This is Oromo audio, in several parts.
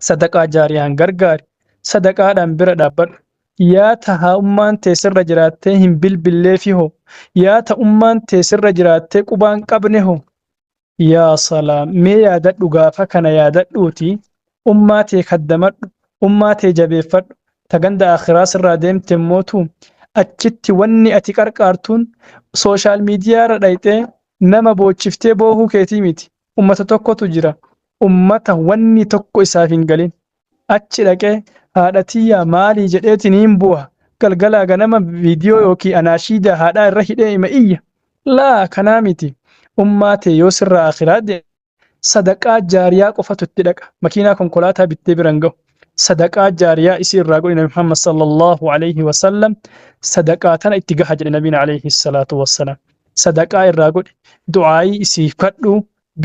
Sadaqaa jaariyaan gargaari. Sadaqaadhaan bira dhaabbadhu. Yaa tahaa ummaan tee sirra jiraattee hin bilbilleefi hoo? Yaa ta ummaan tee sirra jiraattee qubaan qabne hoo? Yaa salaam mee yaadadhu gaafa kana yaadadhuuti ummaa tee kaddamadhu ummaa tee jabeeffadhu ta ganda aakhiraa sirraa deemte immootu achitti wanni ati qarqaartuun sooshaal miidiyaarra dhayxee nama boochiftee boohuu keetii miti ummata tokkotu jira ummata wanni tokko isaaf hin galin achi dhaqee haadha tiyyaa maalii jedheetiniin bu'a galgalaa ganama viidiyoo yookiin anaashiidaa haadhaa irra hidhee ima iyya laa kanaa miti ummaa tee yoo sirraa akhiraa deemte sadaqaa jaariyaa qofatu itti dhaqa makiinaa konkolaataa bittee bira hin gahu sadaqaa jaariyaa isii irraa godhi nabi Muhammad sallallahu alaihi wasallam sadaqaa tana itti gaha jedhe nabiin alaihi salaatu wassalaam sadaqaa irraa godhi du'aayii isiif kadhu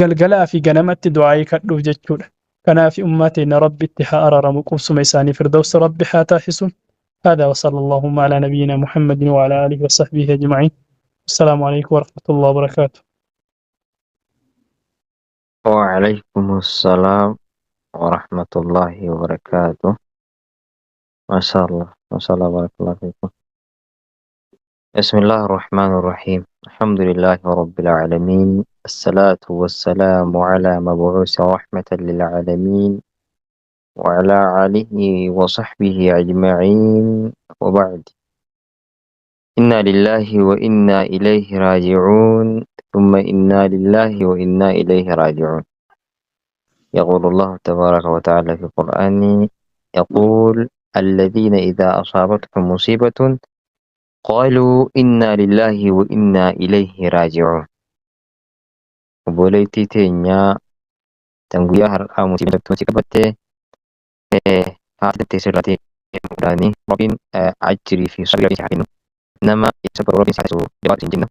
galgalaa fi ganamatti du'aayii kadhuuf jechuudha kanaaf ummaa teenya rabbitti haa araaramu qubsuma isaanii firdawsa rabbi haa taasisu هذا وصلى اللهم على نبينا محمد وعلى آله وصحبه أجمعين السلام عليكم ورحمة الله وبركاته. وعليكم السلام ورحمة الله وبركاته. ما شاء الله، ما شاء الله، بارك الله فيكم. بسم الله الرحمن الرحيم. الحمد لله رب العالمين، الصلاة والسلام على مبعوث رحمة للعالمين وعلى آله وصحبه أجمعين، وبعد. إنا لله وإنا إليه راجعون، ثم إنا لله وإنا إليه راجعون. يقول الله تبارك وتعالى في القرآن، يقول: الذين إذا أصابتهم مصيبة قالوا إنا لله وإنا إليه راجعون. Obboleettii teenya tan guyyaa har'aa musiibaa si qabattee haati teessoo irraa deemuudhaan Rabbiin ajjirii fi sabrii haa kennu. Nama isa baruu Rabbiin taasisu jabaatu hin jenna.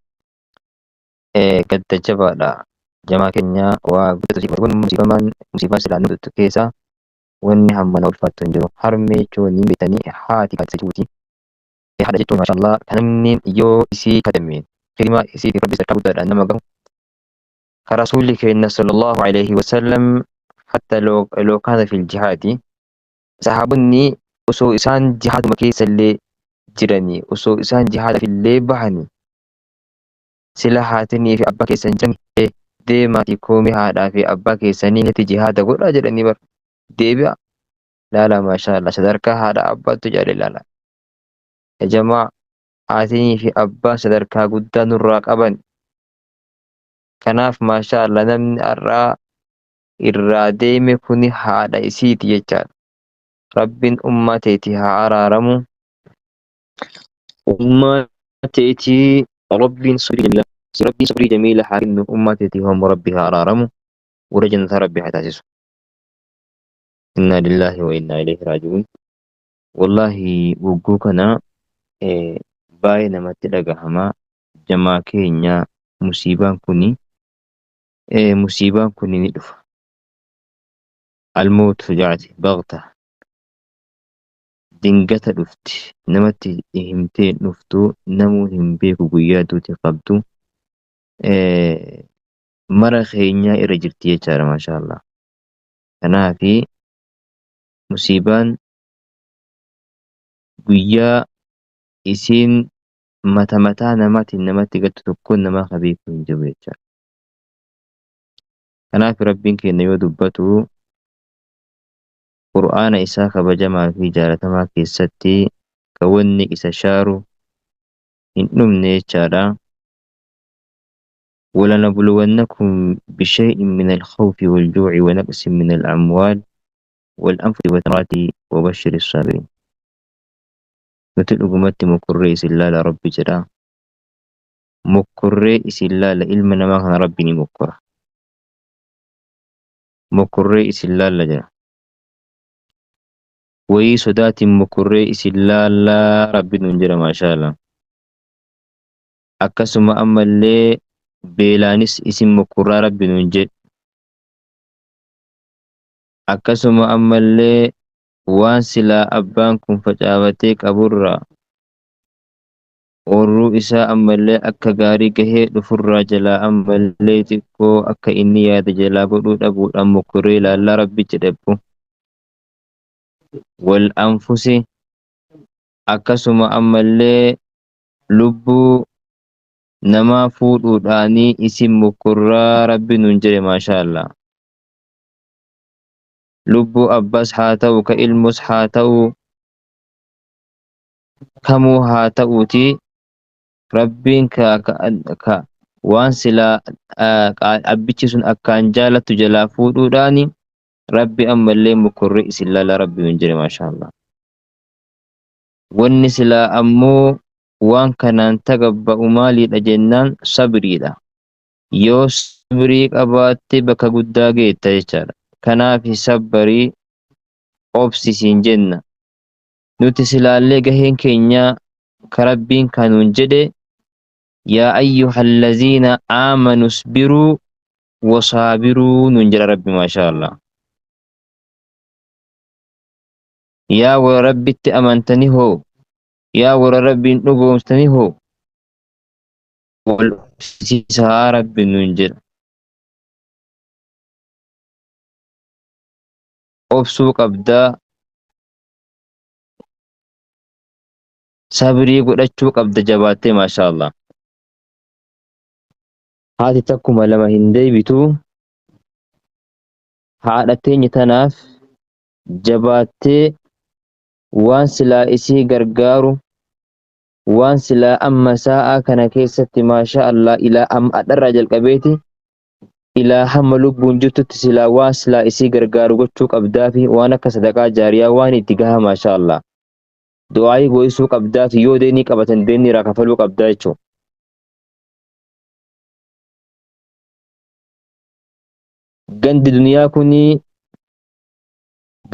Gadda jabaadha. Jamaa keenya waa guddatu si kun musiibamaan musiibaan silaa nu tuttu keessa wanni hammana ulfaattu hin jiru. Harmee jechuun ni beektanii haati gaaddisa jechuuti. Haadha jechuun maashaallah kan namni yoo isii kadhame khidmaa isiitiif Rabbi sadarkaa guddaadhaan nama gahu. Ka rasuulli keenya sallallahu alayhi wasallam hatta loo kaana fil jihaadi sahaabonni osoo isaan jihaaduma keessa illee jiranii osoo isaan jihaadaaf illee bahanii sila haatinii fi abbaa keessan jiran deemaatii koomii haadhaa fi abbaa keessanii natti jihaada godhaa jedhanii bar deebi'a laala maashaallah sadarkaa haadha abbaattu jaale laala jamaa haatinii fi abbaan sadarkaa guddaa nurraa qaban. Kanaaf maashaallah namni har'aa irraa deeme kuni haadha isiiti jechaadha. Rabbiin ummaa teetii haa araaramu. Ummaa teetii Rabbiin sabrii jamiila Rabbiin sabrii jamiila haa kennu. Ummaa teetii homo Rabbi haa araaramu. Warra jannataa Rabbi haa taasisu. Innaa lillaahi wa innaa ilayhi raaji'uun. Wallaahi wagguu kana baay'ee namatti dhagahama. Jamaa keenya musiibaan kuni ni dhufa. Almootu jaati bagta dingata dhufti namatti himtee hin dhuftu namuu hin beeku guyyaa duuti qabdu mara keenyaa irra jirti jechaadha maashaallah. Kanaafi musiibaan guyyaa isiin mata mataa namaatiin namatti galtu tokkoon namaa ka beeku hin jiru jechaadha. Kanaaf Rabbiin keenya yoo dubbatu Qur'aana isaa kabajamaa fi jaalatamaa keessatti ka wanni isa shaaru hin dhumne jechaadha. ولنبلونكم بشيء من الخوف والجوع ونقص من الأموال والأنفس والثمرات وبشر الصابرين. Nuti dhugumatti mokkorree isin laala Rabbi jedha. Mokkorree isin laala ilma namaa kana Rabbi ni mokkora. Mokkorree isin laalla jedha. Wayii sodaatiin mokkorree isin laallaa Rabbi nuun jedha maashaallah. Akkasuma ammallee beelaanis isin mokkorraa Rabbi nuun jedhe. Akkasuma ammallee waan silaa abbaan kun facaafatee qaburraa oorruu isaa ammallee akka gaarii gahee dhufurraa jalaa ammallee xiqqoo akka inni yaada jalaa godhuu dhabuudhaan mokkorree ilaallaa Rabbi jedhe abbo. Wal anfusi, akkasuma ammallee lubbuu namaa fuudhuudhaanii isin mokkorraa Rabbi nuun jedhe, maashaa Allah. Lubbuu abbas haa ta'u, ka ilmos haa ta'u, kamuu haa ta'uuti, Rabbiin ka, ka, ka waan silaa abbichi sun akkaan jaalattu jalaa fuudhuudhaani Rabbi ammallee mokkorree isin laala Rabbi nuun jedhe, maashaa Allah. Wanni silaa ammoo waan kanaan tagabba'u maaliidha jennaan, sabriidha. Yoo sabrii qabaatte bakka guddaa geetta jechaadha. Kanaaf sabbarii, obsi siin jenna. Nuti silaallee gaheen keenya ka Rabbiin ka nuun jedhe, yaa ayyuhallaziina aamanu isbiruu wasaabiruu nuun jedha Rabbi, maashaa Allah. Yaa warra Rabbitti amantanii hoo, yaa warra Rabbiin dhugoomsitanii hoo, wal obsiisaa Rabbi nuun jedha. Obsuu qabdaa, sabrii godhachuu qabda jabaattee, maashaa Allah. Haati takkuma lama hin deebitu. Haadha teenya tanaaf jabaattee waan silaa isii gargaaru, waan silaa amma saa'aa kana keessatti, maashaa Allah, ilaa amma adharraa jalqabeeti ilaa hamma lubbuun jirtutti silaa waan silaa isii gargaaru gochuu qabdaafi, waan akka sadaqaa jaariyaa waan itti gaha, maashaa Allah, du'aayii goysuu qabdaafi, yoo deenii qabatan deenii irraa kafaluu qabdaa jechuudha. Gandi duniyaa kuni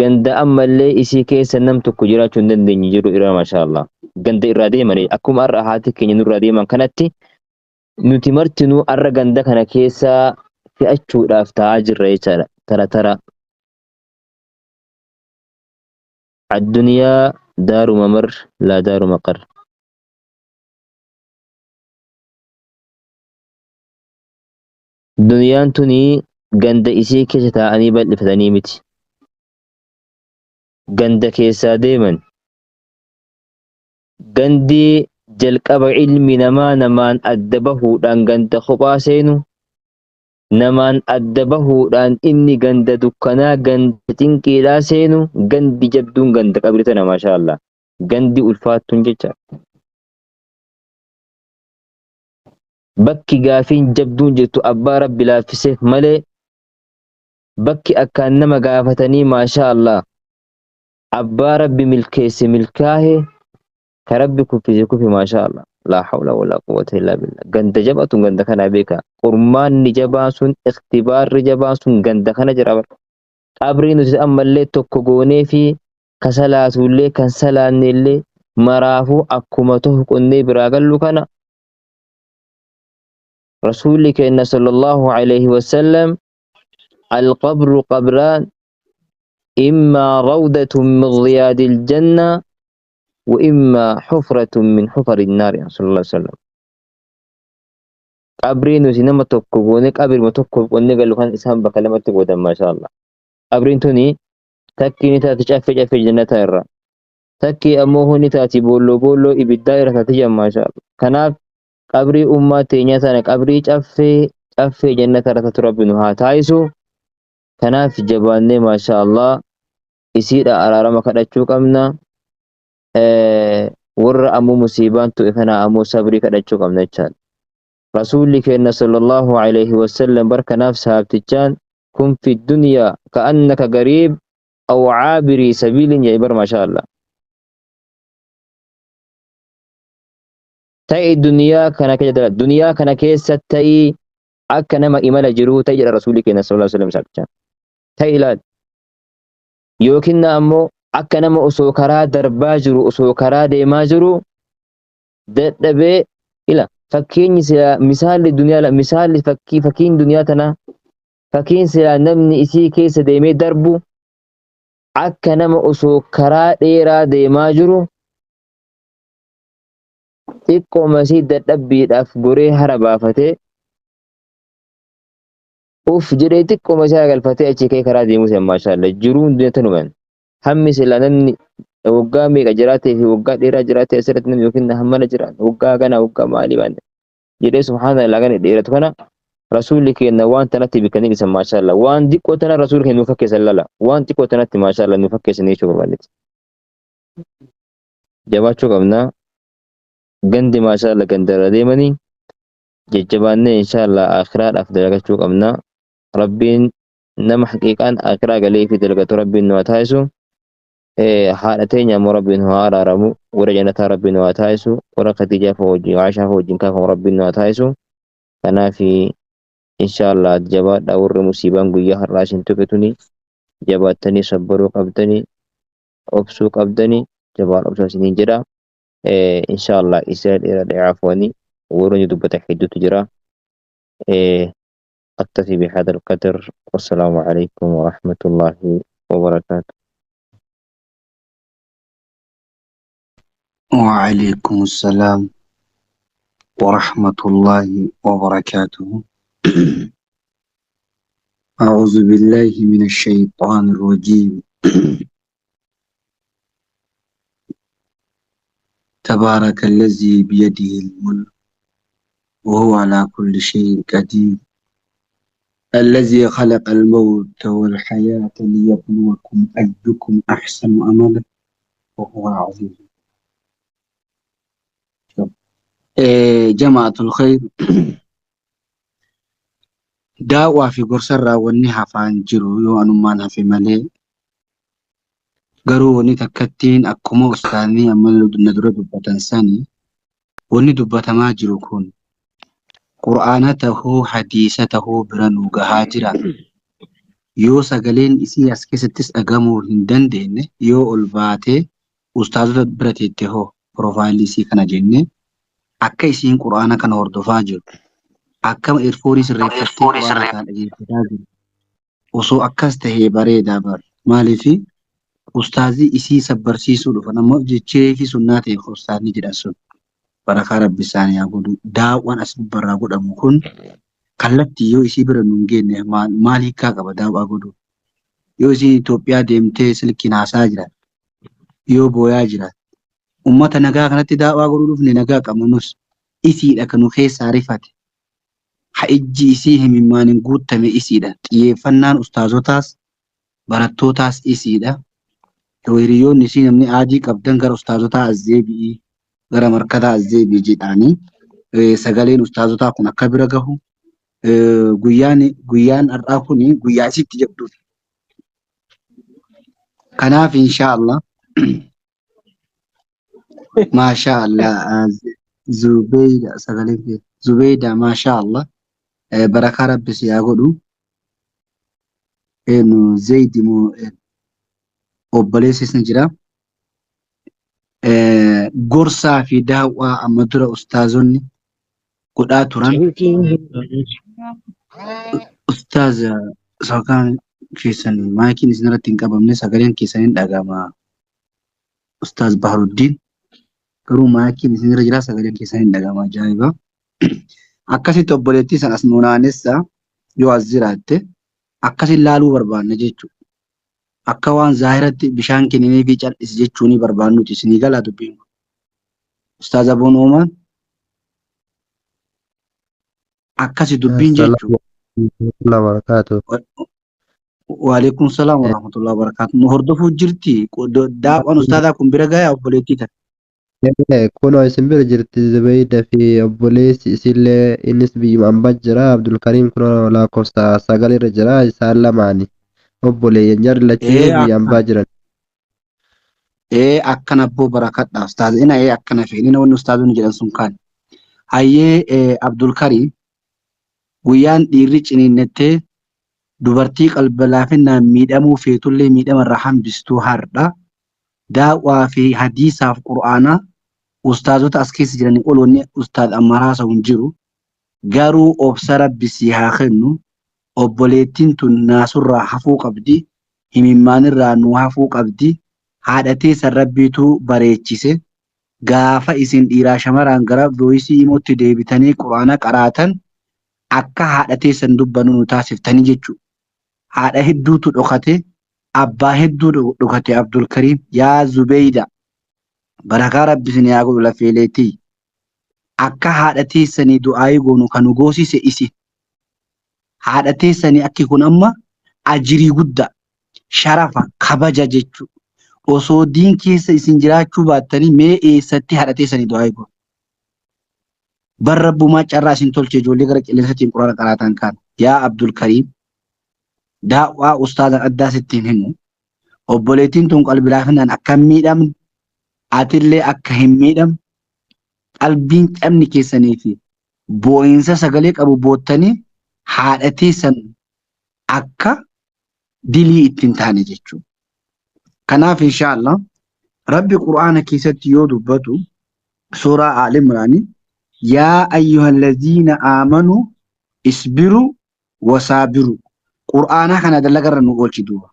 ganda ammallee isii keessa nam tokko jiraachuu hin dandeenye jiru irra, maashaa Allah. Ganda irraa deemanii akkuma har'a haati keenya nurraa deeman kanatti nuti martinuu har'a ganda kana keessa fe'achuudhaaf taa'aa jirra jechaadha. Tara tara. Addunyaa daaru mamar laa daaru maqar. Duniyaan tuni ganda isii keessa taa'anii bal'ifatanii miti. Ganda keessaa deeman. Gandi jalqaba ilmi namaa namaan adda bahuudhaan ganda kophaa seenu, namaan adda bahuudhaan inni ganda dukkanaa, ganda cinqiidhaa seenu, gandi jabduun ganda qabri tana, maashaa Allah. Gandi ulfaattuun jecha. Bakki gaafiin jabduun jirtu abbaa Rabbi laaffiseef malee, bakki akkaan nama gaafatanii, maashaa Allah, abbaa Rabbi milkeesse milkaahe, ka Rabbi kuffise kufe, maashaa Allah. Laa hawla walaa quwwata illaa billah. Ganda jabaatu ganda kanaa beeka. Qormaanni jabaan sun, ikhtibaarri jabaan sun ganda kana jira bar. Qabrii nuti ammallee tokko goonee fi ka salaatullee kan salaannellee maraafuu akkuma tohu qonnee biraa gallu kana. Rasuulli keenya sallallahu alayhi wasallam, alqabru qabraan, immaa rawdatun min riyaadil janna wa immaa hufratun min hufarin naar, sallallahu alayhi wasallam. Qabrii nuti nama tokko goone, qabrima tokko qonnee gallu kan isaan bakka lamatti qoodan, maashaa Allah. Qabriin tuni takkii ni taati caffee caffee jannataa irra. Takkii ammoo huni taati boolloo boolloo ibiddaa irra taati jedhan, maashaa Allah. Kanaaf qabrii ummaa teenyaa tana qabrii caffee caffee jannata irra taatu Rabbi nu haa taasisu. Kanaaf jabaannee, maashaa Allah, isiidha araarama kadhachuu qabna. Warra ammoo musiibaan tu'e kana ammoo sabrii kadhachuu qabna jechaadha. Rasuulli keenya sallallahu alayhi wasallam bar kanaaf sahabtichaan kun fi dunyaa ka'annaka gariib aw caabirii sabiilin jedhe bar, maashaa Allah. Ta'i duniyaa kana keessa, duniyaa kana keessa ta'i akka nama imala jiruu ta'i jedha Rasuulli keenya sallallahu alaihi wasallam sahabtichaan. Ta'i ilaali. Yookiin ammoo akka nama osoo karaa darbaa jiru, osoo karaa deemaa jiru dadhabee ila. Fakkeenyi silaa misaalli duniyaa, misaalli fakkii, fakkiin duniyaa tanaa, fakkiin silaa namni isii keessa deemee darbu akka nama osoo karaa dheeraa deemaa jiru xiqqooma isii dadhabbiidhaaf goree hara baafatee uf jedhee xiqqooma isaa galfatee achi ka'ee karaa deemuu ta'e, maashaallah, jiruun duniyaa tanumaan. Hammi silaa namni waggaa meeqa jiraatee fi waggaa dheeraa jiraatee asirratti namni yookiin hammana jira waggaa kana waggaa maalii waan jedhee subhaanallah kana dheeratu kana rasuulli keenya waan tanatti bikkanii dhiisan, maashaallah. Waan xiqqoo tana rasuulli keenya nu fakkeessan lala, waan xiqqoo tanatti, maashaallah, nu fakkeessan jechuu barbaadeeti. Jabaachuu qabna. Gandi, maashaallah, gandarra deemanii jajjabaannee inshaallah akhiraadhaaf dalagachuu qabna. Rabbiin nama haqiiqaan akhiraa galee fi dalagatu rabbiin nu haa taasisu. Haadha teenya ammoo rabbiin nu haa araaramu, warra jannataa rabbiin nu haa taasisu, warra Khadiijaa fa wajjin, Aishaa fa wajjin kaafamu rabbiin nu haa taasisu. Kanaaf inshaallah jabaadhaa. Warri musiibaan guyyaa har'aa isin tuqe tuni jabaattanii sabbaruu qabdanii, obsuu qabdanii, jabaan obsaa isiniin jedha. Inshaallah isa dheeradha, afwani, warroonni dubbatan hedduutu jira. أكتفي بهذا القدر، والسلام عليكم ورحمة الله وبركاته. وعليكم السلام ورحمة الله وبركاته. أعوذ بالله من الشيطان الرجيم. تبارك الذي بيده الملك وهو على كل شيء قدير، الذي خلق الموت والحياة ليبلوكم أيكم أحسن عملا وهو العزيز. جماعة الخير، daawwaa fi gorsarraa wanni hafaan jiru yoo anummaan hafe malee, garuu wanni takkattiin akkuma ustaanii amma na dura dubbatan sani, wanni dubbatamaa jiru kun qur'aana tahuu hadiisa tahuu bira nu gahaa jira. Yoo sagaleen isii as keessattis dhagamuu hin dandeenye, yoo ol baatee ustaazota bira teette hoo, profile isii kana jennee akka isiin qur'aana kana hordofaa jiru, akka earphone sirreeffattee qur'aana kana dhageeffataa jiru osoo akkas tahee bareedaa bar. Maaliifi ustaazii isii sabbarsiisuu dhufan ammoo jechee fi sunnaa ta'e ustaazni jedhan sun barakaa rabbi isaanii haa godhu. Daawwan as gubbarraa godhamu kun kallattii yoo isii bira nu hin geenye maal maal hiikkaa qaba daawwaa godhu? Yoo isiin Itoophiyaa deemtee silkiin haasaa jiran, yoo booyaa jiran, ummata nagaa kanatti daawwaa godhuu dhufne, nagaa qabna nus. Isiidha kan nu keessaa rifate, ha ijji isii himimmaaniin guuttame isiidha. Xiyyeeffannaan ustaazotaas barattootaas isiidha. Yoo hiriyoonni isii namni aadii qabdan gara ustaazotaa as deebi'ii, gara markataa as deebi'i jedhaanii, sagaleen ustaazotaa kun akka bira gahu. Guyyaan har'aa kun guyyaa isitti jabduudha. Kanaaf inshaallah, maashaa Allah, Zubeyda, sagaleen kee Zubeyda, maashaa Allah, barakaa rabbi si haa godhu. Eenyu Zaydi moo obboleessis ni jira. Gorsaa fi daawwaa amma dura ustaazonni godhaa turan, ustaaza sakaan keessan maakiin isin irratti hin qabamne, sagaleen keessan hin dhagama. Ustaaz Baharuddiin, garuu maakiin isin irra jira, sagaleen keessan hin dhagama, ajaa'iba. Akkasitti obboleettii san as nu naanessa, yoo as jiraatte akkasin laaluu barbaanna jechuudha. Akka waan zaahiratti bishaan kenninee fi cal'isi jechuun barbaannuti isinii galaa dubbiin kun. Ustaaz Abuun Uumaan akkasi dubbiin jechuudha. Assalamu wabarakatuh. Waalaikum salaam warahmatullahi wabarakatuh. Nu hordofuu jirti. Daawwan ustaadaa kun bira gayaa obboleettii tana. Kunoo isin bira jirti Zubayda fi obboleessi isillee, innis biyyuma ambaa jira. Abdulkariim kunoo lakkoofsa 9 irra jira. Isaan lamaani obboleeyyan, jarri lachuu biyya ambaa jiran. Ee, akkana abboo, barakadha ustaaz. Ina ee akkana feene ina wanni ustaazonni jedhan sun kaan. Hayyee, Abdulkariim, guyyaan dhiirri ciniinnettee dubartii qalba laafinnaan miidhamuu feetullee miidhamarraa hambistuu har'a. Daawwaa fi hadiisaaf qur'aanaa ustaazota as keessa jiranii ol wanni ustaaz Ammaar haasa'u hin jiru. Garuu obsa rabbi sii haa kennu. Obboleettiin tun naasurraa hafuu qabdi. Himimmaanirraa nu hafuu qabdi. Haadha teessan rabbiitu bareechise. Gaafa isin dhiiraa shamaraan gara voice imootti deebitanii qur'aana qaraatan akka haadha teessan dubbannu nu taasiftanii jechuudha. Haadha hedduutu dhokate. Abbaa hedduu dhukate Abdulkariim yaa Zubeyda barakaa rabbi isin haa godhu lafeelee tiyya. Akka haadha teessanii du'aayii goonu kan nu goosise isin. Haadha teessanii akki kun amma ajirii guddaa sharafa kabaja jechuu. Osoo diin keessa isin jiraachuu baattanii mee eessatti haadha teessanii du'aayii goonu. Bar rabbumaa carraa isin tolche ijoollee gara qilleensatiin quraana qaraatan kana. Yaa Abdulkariim daawwaa ustaazan addaa sitti hin himu. Obboleettiin tun qalbi laafinaan akka hin miidhamne atillee akka hin miidhamne qalbiin cabni keessanii fi boo'insa sagalee qabu boottanii haadha teessan akka dilii itti hin taane jechuudha. Kanaaf inshaallah Rabbi Qur'aana keessatti yoo dubbatu suuraa Aal Imraani yaa ayyuhallaziina aamanuu isbiruu wasaabiru Qur'aanaa kana dalagarra nu oolchi duuba.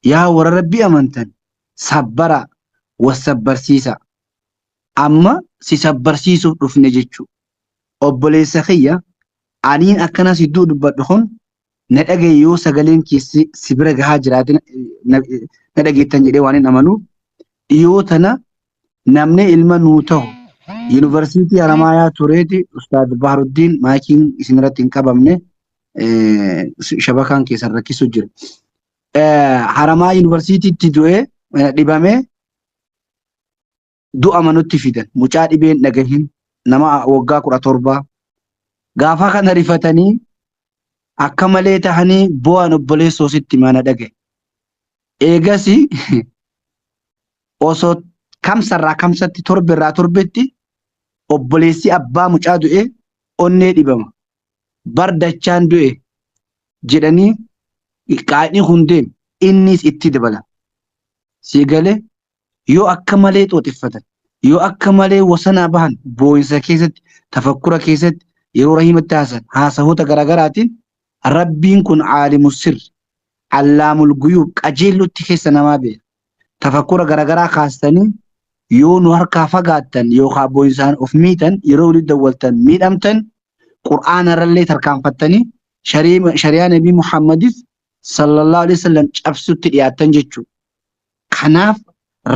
Yaa warra Rabbi amantan sabbaraa wassabbarsiisaa. Amma si sabbarsiisuuf dhufne jechuu. Obboleessa kiyya aniin akkana si dubbadhu kun na dhagaye yoo sagaleen kee si bira gahaa jiraate na dhageettan jedhee waan hin amanuuf dhiyoo tana namni ilma nuu tahu yuunivarsiitii Haramaayaa tureeti Ustaad Baharuddiin maakiin isin irratti hin qabamne shabakaan keessan rakkisu jira. Haramaa yuunivarsiitiitti du'ee dhibamee du'a manutti fidan mucaa dhibeen dhagahin nama waggaa 17 gaafa kana rifatanii akka malee tahanii bu'aan obboleessoo sitti mana dhagahe. Eegasi osoo kamsarraa kamsatti torberraa torbetti obboleessi abbaa mucaa du'e onnee dhibama. Bar dachaan du'e jedhanii qaayidni kun deeme innis itti dabala. Sii galee yoo akka malee xooxiffatan yoo akka malee wasanaa bahan boo'insa keessatti tafakkura keessatti yeroo rahiimatti haasan haasahoota garaagaraatiin rabbiin kun caalimu sirri allaamul guyuub qajeellotti keessa namaa beeka. Tafakkura garagaraa kaastanii yoo nu harkaa fagaattan yookaan boo'insaan of miitan yeroo walitti dawwaltan miidhamtan qur'aana irrallee tarkaanfattanii shari'aa nabii Muhammadis sallallahu alaihi wasallam cabsutti dhiyaattan jechuudha. Kanaaf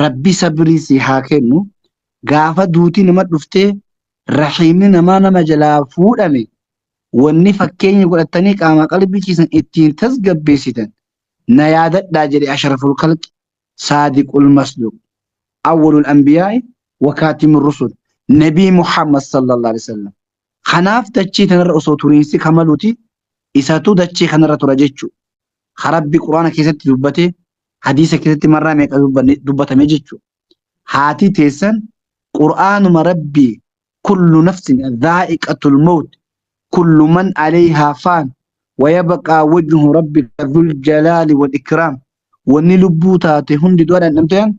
rabbi sabrii si haa kennu gaafa duuti nama dhuftee rahiimni namaa nama jalaa fuudhame wanni fakkeenya godhattanii qaama qalbii keessan ittiin tasgabbeessitan na yaadadhaa jedhe ashraful khalqi saadiqul masduuq awwalul anbiyaa'i wa kaatimur rusul nabii Muhammad sallallahu alaihi wasallam. Kanaaf dachee tanarra osoo turiinsi kamaluuti isatu dachee kanarra tura jechuu. Ka Rabbi Qur'aana keessatti dubbate hadiisa keessatti marraa meeqa dubbatame jechuu. Haati teessan Qur'aanuma Rabbii kullu nafsin dhaa'iqatul mawt kullu man alayhaa faan wayabqaa wajhu rabbika dhul jalaali wal ikraam wanni lubbuu taate hundi du'a dhandhamteen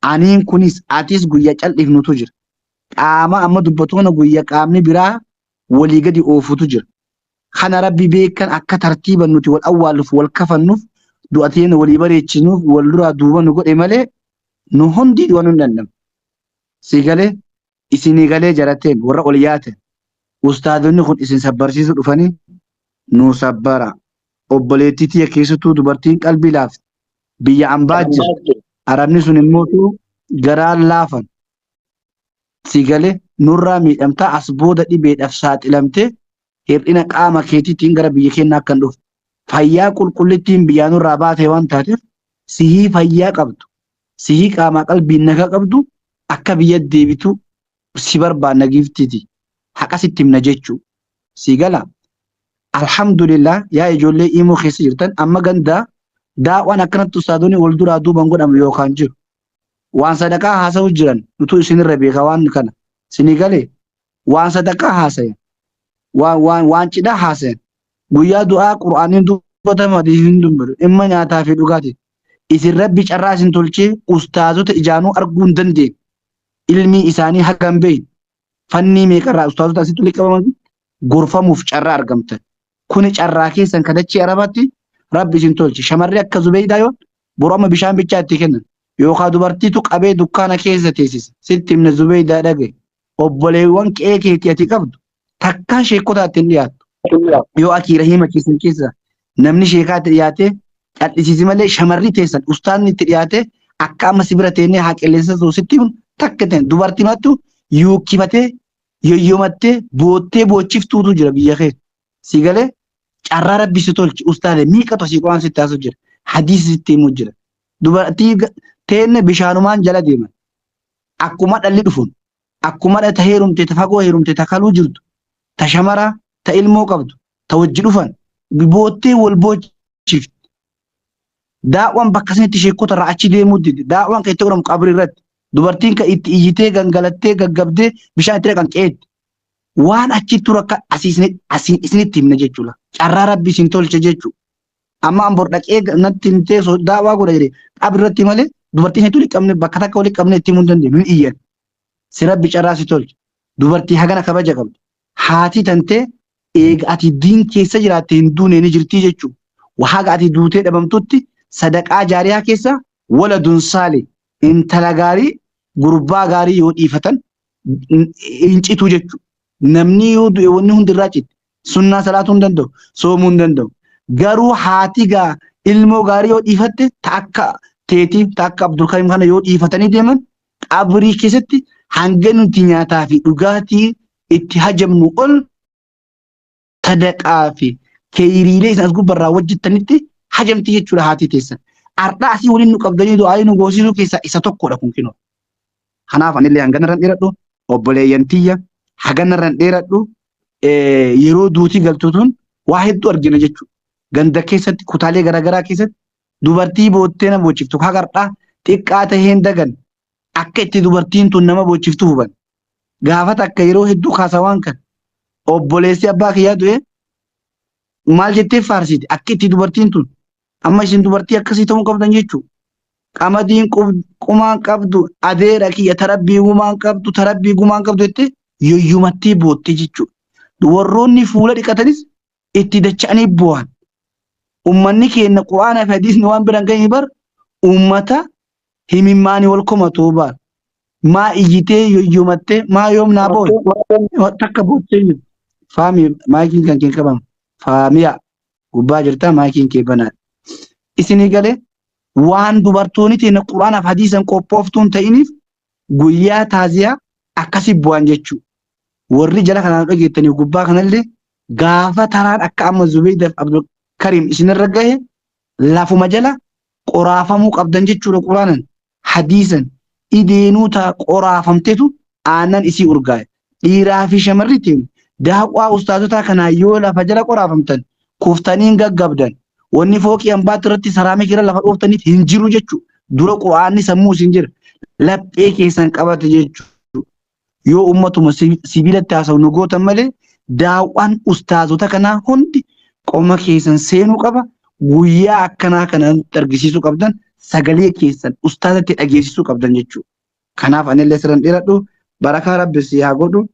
aniin kunis atis guyya cal'ifnutu jira. Qaama amma dubbatu kana guyya qaamni biraa walii gadi oofutu jira. Kana rabbi beekan akka tartiiban nuti wal awwaaluuf wal kafannuuf du'a teenya walii bareechinuuf wal duraa duuba nu godhe malee nu hundi du'a nu hin danda'amu. Si galee isinii galee jarateen warra ol yaate ustaadonni kun isin sabbarsiisuu dhufanii nu sabbara. Obboleettii tiyya keessattuu dubartiin qalbii laafte biyya ambaa jirti. Arabni sun immoo garaan laafan. Si galee nurraa miidhamtaa as booda dhibeedhaaf saaxilamtee hir'ina qaama keetiitiin gara biyya keenyaa akka hin dhufne. Fayyaa qulqullittiin biyyaa nurraa baate waan taateef sihii fayyaa qabdu sihii qaamaa qalbiin nagaa qabdu akka biyya deebitu si barbaanna giiftiiti. Haqa sitti himna jechuu. Si gala. Alhamdulillah yaa ijoollee imoo keessa jirtan amma gandaa daawwan akkanatti ustaadonni wal duraa duuban godhamu yookaan jiru. Waan sadaqaa haasa'u jiran nutu isinirra beeka waan kana. Sinii galee waan sadaqaa haasayan waan waan waan cidhaa haasayan guyyaa du'aa qur'aaniin dubbatama hadiisiin dubbatu dhimma nyaataa fi dhugaatii isin rabbi carraa isin tolchee ustaazota ijaanuu arguu hin dandeenye ilmii isaanii haga hin beekne fannii meeqarraa ustaazota asitti walitti qabaman gorfamuuf carraa argamtan kuni carraa keessan ka dachee arabaatti rabbi isin tolche shamarri akka zubeydaa yoo boru amma bishaan bichaa itti kennan yookaan dubartiitu qabee dukkaana keessa teessisa sitti himna zubeydaa dhagaye obboleewwan qe'ee keetii ati qabdu takkaa sheekotaatti hin dhiyaattu. Yoo akii rahiima keessan keessa namni sheekaatti dhiyaate Cal'isiisi malee shamarri teessan ustaanni itti dhiyaate akka amma si bira teennee haa qilleensa ta'u sitti himu takka ta'e dubartii mattu yuukkifatee yoyyomattee boottee boochiftuutu jira biyya kee. Si galee carraa rabbi si tolchi ustaade miiqatu asii quraan sitti haasa'u jira hadiisi sitti himu jira. Dubartii teenne bishaanumaan jala deeman akkuma dhalli dhufuun akkuma ta heerumte ta fagoo heerumte ta kaluu jirtu ta shamaraa ta ilmoo qabdu ta wajji dhufan boottee wal boochifti. Daawwan bakka sanitti sheekota irraa achi deemuu didde. Daawwan kan itti godhamu qabrii irratti. Dubartiin kan itti iyyitee gangalattee gaggabdee bishaan itti dhaqan qe'eetti. Waan achi turu akka asii isinitti himne jechuudha. Carraa rabbi isin tolche jechuudha. Amma an bor dhaqee natti himtee daawwaa godha jedhee qabrii irratti malee dubartii sanitti walitti qabne bakka takka walitti qabne itti himuu hin dandeenyu. Hin iyyan. Si rabbi carraa si tolche. Dubartii hagana kabaja qabdu. Haati tantee eega ati diin keessa jiraatte hin duune ni jirtii jechuu. Haga ati duutee dhabamtutti sadaqaa jaariyaa keessa waladun saalih intala gaarii gurbaa gaarii yoo dhiifatan hin citu jechuu. Namni yoo du'e wanni hundi irraa citti. Sunnaa salaatuu hin danda'u, soomuu hin danda'u. Garuu haati gaa ilmoo gaarii yoo dhiifatte ta akka teetii ta akka Abdulkarim kana yoo dhiifatanii deeman qabrii keessatti hanga nuti nyaataa fi dhugaatii itti hajamnu ol sadaqaa fi keeyriilee isin as gubbarraa hojjettanitti hajamti jechuudha haatii teessan. Ardhaa asii waliin nu qabdanii du'aayii nu goosisuu keessaa isa tokkodha kun kinoo. Kanaaf anillee hangana irran dheeradhu obboleeyyan tiyya hagana irran dheeradhu yeroo duutii galtu tun waa hedduu argina jechuudha. Ganda keessatti kutaalee garaagaraa keessatti dubartii boottee nama boochiftu hagar'aa xiqqaa taheen dagan akka itti dubartiin tun nama boochiftu huban. Gaafa takka yeroo hedduu kaasa waan kan obboleessi abbaa kiyyaa du'e maal jettee faarsite akka itti dubartiin tun amma isin dubartii akkasii ta'uu qabdan jechuudha. Qamadiin qumaan qabdu adeera kiyya tarabbii gumaan qabdu tarabbii gumaan qabdu jettee yoyyumattee boottee jechuudha. Warroonni fuula dhiqatanis itti dacha'anii bu'an. Ummanni keenya Qur'aana fi hadiisni waan bira hin geenye bar ummata himimmaanii wal komatu bar. Maa iyyitee yoyyomattee maa yoom naa booye takka boottee hin jirtu. Faami maayikiin kan kee qabamu. Faamiyaa gubbaa jirtaa maayikiin kee banaadha. Isinii galee waan dubartoonni teenya Qur'aanaaf hadiisan qophooftuun ta'iniif guyyaa taaziyaa akkasi bu'an jechuudha. Warri jala kanaan dhageettaniif gubbaa kanallee gaafa taraan akka amma Zubeydaaf Abdulkarim isinirra gahe lafuma jala qoraafamuu qabdan jechuudha Quraanan hadiisan ideenuu taa qoraafamtetu aannan isii urgaa'e. Dhiiraa fi shamarri teenya daawwaa ustaazotaa kanaa yoo lafa jala qoraafamtan kuftanii hin gaggabdan. Wanni fooqii hambaatti irratti saraamikii irra lafa dhooftaniif hin jiru jechuudha. Dura Quraanni sammuu isin jira. Laphee keessan qabate jechuudha. Yoo ummatuma sibiilatti haasa'u nu gootan malee daawwaan ustaazota kanaa hundi qoma keessan seenuu qaba. Guyyaa akkanaa kana argisiisuu qabdan sagalee keessan ustaazatti dhageessisuu qabdan jechuudha. Kanaaf anillee sirran dheeradhu barakaa rabbi si haa godhu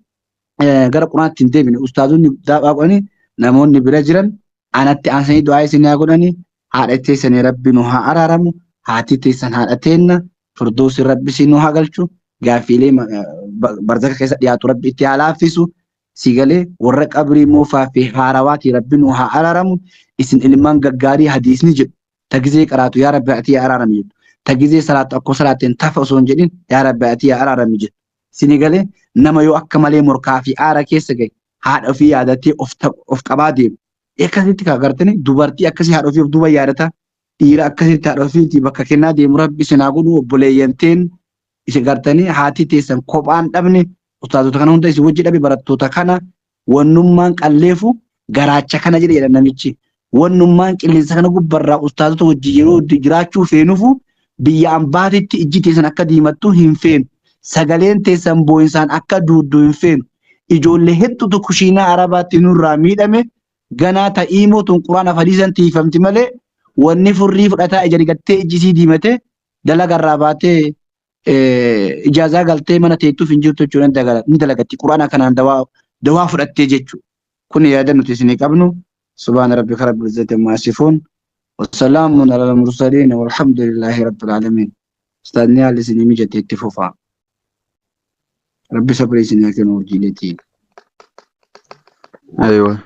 gara quraatti hin deebine ustaazonni daawwaa godhanii namoonni bira jiran anatti aansanii du'aa isin haa godhanii haadha teessanii rabbi nu haa araaramu haati teessan haadha teenna firdoosi rabbi si nu haa galchu gaaffiilee barzaka keessa dhiyaatu rabbi itti haa laaffisu si galee warra qabrii moofaa fi haarawaatii rabbi nu haa araaramu isin ilmaan gaggaarii hadiisni jedhu ta gizee qaraatu yaa rabbi ati yaa araarami jettu ta gizee salaattu akkoo salaatteen tafa osoo hin jedhin yaa rabbi ati yaa araarami jettu sini galee nama yoo akka malee morkaa fi aara keessa gahe haadha ofii yaadatee of qabaa deemu akkasitti kaa gartanii dubartii akkasii haadha ofii of duuba yaadata dhiira akkasitti haadha ofiitii bakka kennaa deemu rabbi isin haa godhu obboleeyyan teen isin gartanii haati teessan kophaan dhabne ustaazota kana hunda isin wajji dhabe barattoota kana wannummaan qalleefu garaacha kana jedhe jedha namichi wannummaan qilleensa kana gubbarraa ustaazota wajji yeroo jiraachuu feenufu biyya ambaatitti ijji teessan akka diimattu hin feenu sagaleen teessan boo'insaan akka duuddu hin feenu ijoollee hedduutu kushiinaa arabaatti nurraa miidhame ganaa ta iimoo tun quraana fadiisan tiifamti malee wanni furrii fudhataa ija rigattee ijji isii diimate dalagarraa baatee ijaazaa galtee mana teettuuf hin jirtu jechuudha ni dalagatti quraana kanaan dawaa dawaa fudhattee jechuudha. Kun yaada nuti isinii qabnu subhaana rabbika rabbil izzati ammaa yasifuun wassalaamun alal mursaliin walhamdulillaahi rabbil aalamiin. Ustaadni haalli isinii mijate itti fufaa. Rabbi sabrii isinii haa kennu urjiileetii. أيوة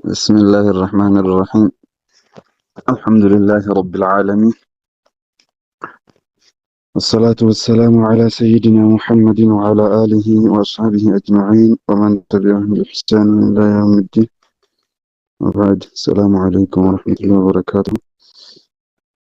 بسم الله الرحمن الرحيم. الحمد لله رب العالمين، والصلاة والسلام على سيدنا محمد وعلى آله وأصحابه أجمعين ومن تبعهم بإحسان إلى يوم الدين، وبعد، السلام عليكم ورحمة الله وبركاته.